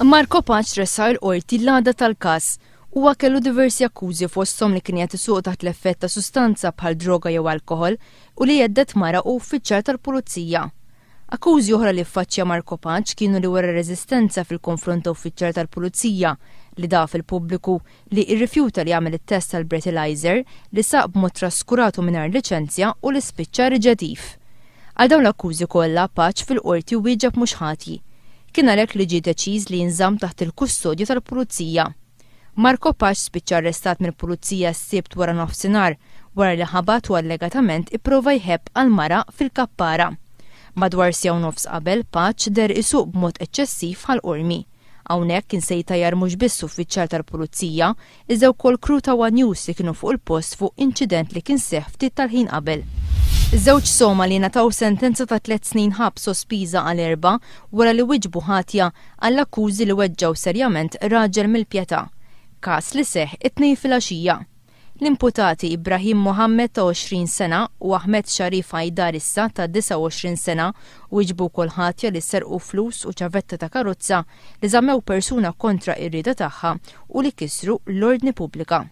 Marco Pace tressaq il-Qorti l-għada tal-każ. Huwa kellu diversi akkużi fosthom li kien qiegħed isuq taħt l-effett ta' sustanza bħal droga jew alkoħol u li hedded mara u uffiċjal tal-Pulizija. Akkużi oħra li ffaċċja Marco Pace kienu li wera reżistenza fil-konfront ta' uffiċjal tal-Pulizija, li daha fil-pubbliku, li rrifjuta li jagħmel it-test tal-breathalyzer, li saq b'mod traskurat u mingħajr liċenzja u li spiċċa riġediv. Għal dawn l-akkużi kollha, Pace fil-Qorti wieġeb mhux ħati. Kien għalhekk li ġie deċiż li jinżamm taħt il-kustodja tal-Pulizija. Marco Pace spiċċa arrestat mill-Pulizija s-Sibt wara nofsinhar wara li ħabat u allegatament ipprova jħebb għal mara fil-Kappara. Madwar siegħa u nofs qabel, Pace deher isuq b'mod eċċessiv Ħal Qormi. Hawnhekk kien se jtajjar mhux biss uffiċjal tal-Pulizija, iżda wkoll crew ta' one News li kienu fuq il-post fuq inċident li kien seħħ ftit tal-ħin qabel. Żewġ Somali ngħataw sentenza ta' tliet snin ħabs sospiża għal erbgħa wara li wieġbu ħatja għall-akkużi li weġġgħu serjament raġel mill-Pietà. Każ li seħħ it-Tnejn filgħaxija. L-imputati Ibrahim Mohammed ta' 20 sena u Ahmed Sharif Haidar issa ta' 29 sena wieġbu wkoll ħatja li serqu flus u ċavetta ta' karozza, li żammew persuna kontra r-rieda tagħha u li kisru l-ordni pubblika.